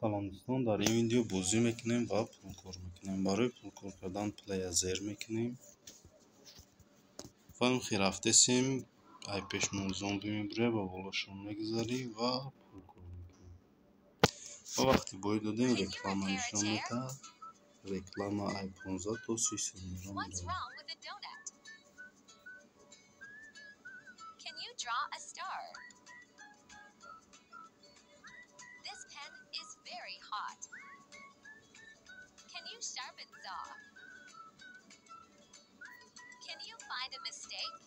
Салом дӯстон, дар ин видео бозӣ мекунем ва пулкор мекунем. Барои пулкор кардан плея зер мекунем. Ва михи рафтесем, ай пешмон зомби мебурем ва болошон мегузарӣ ва пулкор мекунем. Ва вақти бой додем, реклама нишон медиҳад. Реклама ай 15 то 30 сонияро меравад. Hot. Can you sharpen saw? Can you find a mistake?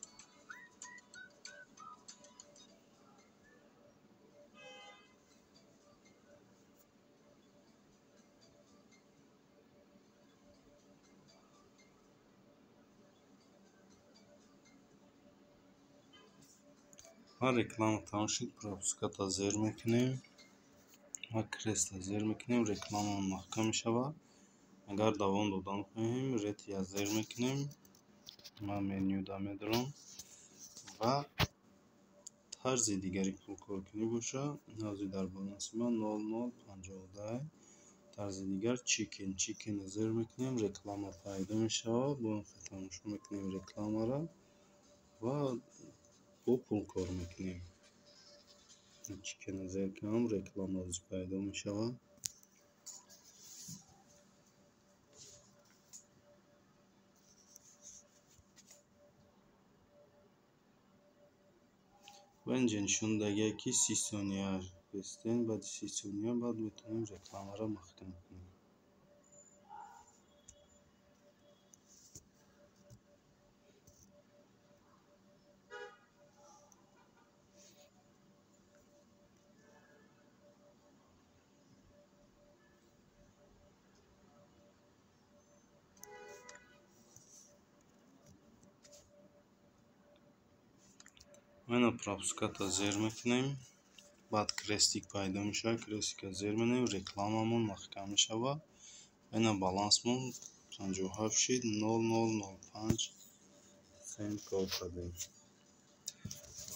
Реклама тамом шуд, пропуската зер мекунем. Ва креста зер мекунем, реклама маҳкам мешавад. Агар давом додан хоҳем, ретия зер мекунем. Ман менюда медорам ва тарзи дигари пулкоркунӣ бошад. Ҳозир дар баланси ман 0052. Тарзи дигар чикен, чикенро зер мекунем, реклама пайдо мешавад. Бо тамошо мекунем рекламаро ва бо пулкор мекунем. Чикена зер кунам, реклама пайдо мешавад. Ва инҷа нишон додагиа ки 30 сония бестен, баъди 30 сония баъд метавонем рекламаро маҳкам кунем. Ана пропуската зер мекунем, баъд крестик пайдо мешавад, крестика зер менем, рекламамон маҳкам мешавад. Ана балансмон 57 шид, 0005 цент кор кардем.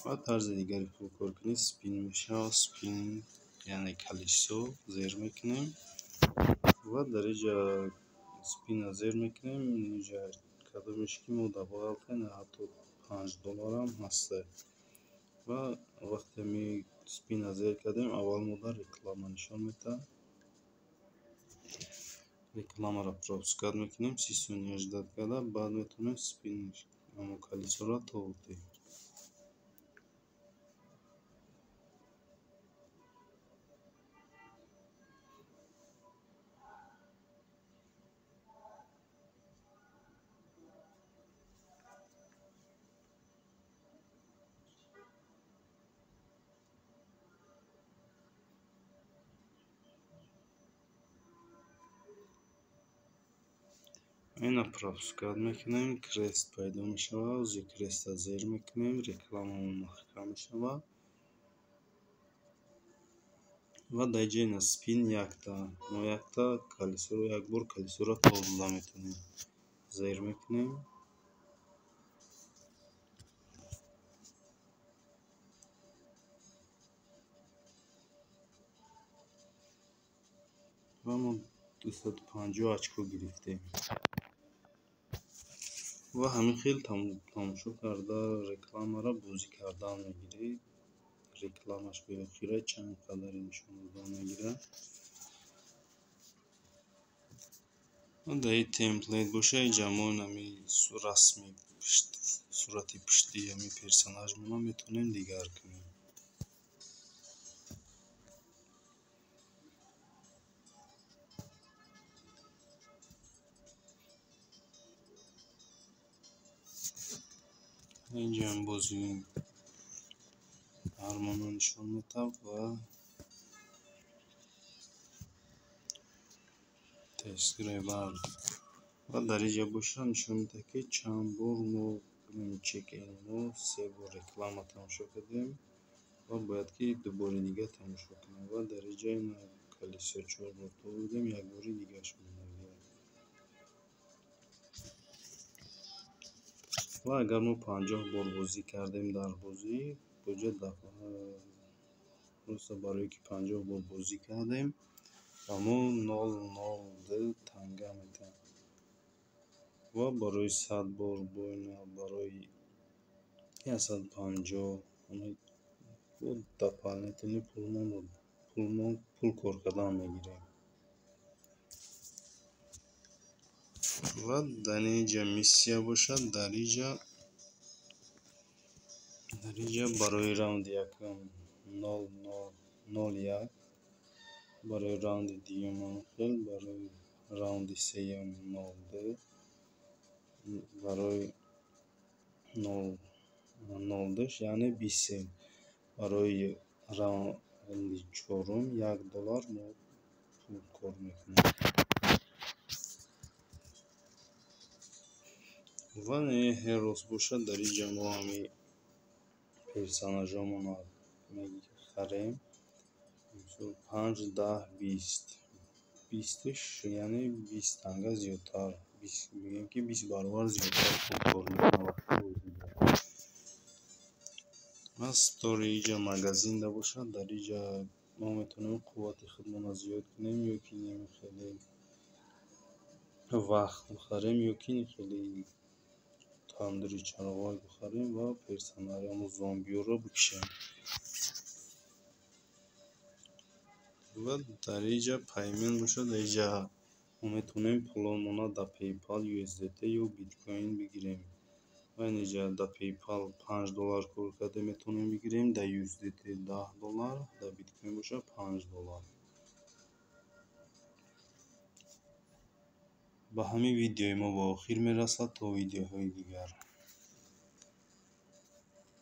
Ва тарзи дигари пулкоркунӣ спин мешавад, спин яъне колесо зер мекунем ва дар инҷа спина зер мекунем. Инҷа кадомеш ки мо дар бағалтем, ҳатто $5 ҳам ҳаста. Ва вақте ми спина зер кардем, аввал мо дар реклама нишон медиҳад. Рекламаро пропускат мекунем, 30 сония ждат карда, баъд метавонем спин амо колесоро тоб диҳем. Ина пропускат мекунем, крест пайдо мешавад, ози креста зер мекунем, рекламамон маҳкам мешавад. Ва дар инҷа ина спин якта, мо якта колесоро як бор колесоро тоб дода метавонем. Зер мекунем. Ва мо 250 очко гирифтем. Ва ҳамин хел тамошо карда рекламаро бозӣ кардан мегиред. Рекламаш беохира чанд қадаре нишон додан мегирад. Дар ин темплейт боша, инҷа мо ҳами расми сурати пушти ҳами персонажмонро метавонем дигар кунем. Инҷам бози ҳармонро нишон медиҳад ва тестгирой бар. Ва дар инҷа боша нишон медиҳад, ки чанд бор мо чек-ин мо 3 бор реклама тамошо кардем ва бояд ки ду бори дига тамошо кунем. Ва дар инҷа ина колесо 4 бор тоб додем, як бори дигаш монда. Ва агар мо 50 бор бозӣ кардем дар бозӣ, боҷа просто барои ки 50 бор бозӣ кардем, Ба мо 0,02 танга медиҳад. Ва барои 100 бор бойна, барои 150 дополнительный пулмон пул кор кардан мегирем. Ва дар инҷа миссия бошад, дар инҷа барои раунди якум 0,01, барои раунди дуюм хел, барои раунди сеюм 0,2, барои 0,2, яъне 20 сент. Барои раунди чорум $1 мо пул кор мекунем. Ва Heroes бошад, дар инҷа мо ҳами персонажҳомонро мехарем. Мисол 5, 10, 20. 20-ш яъне 20 танга зиёдтар, бигем ки 20 баробар зиёдтар пул кор мекунад вақти бозида. Ва стори инҷа магазинда бошад, дар инҷа мо метавонем қуввати худмонро зиёд кунем ё ки хеле вақт бихарем, ё ки хеле тандури чароғак бихарем ва персонажҳамо зомбиёро бикушем. Ва дар инҷа payment бошад, дар инҷа мо метавонем пуломонро дар PayPal, USDT ё биткоин бигирем. Ва инҷа дар PayPal $5 кор карда метавонем бигирем, дар USDT $10, дар биткоин бошад $5. Ба ҳамин видеои мо ба охир мерасад. То видеоҳои дигар.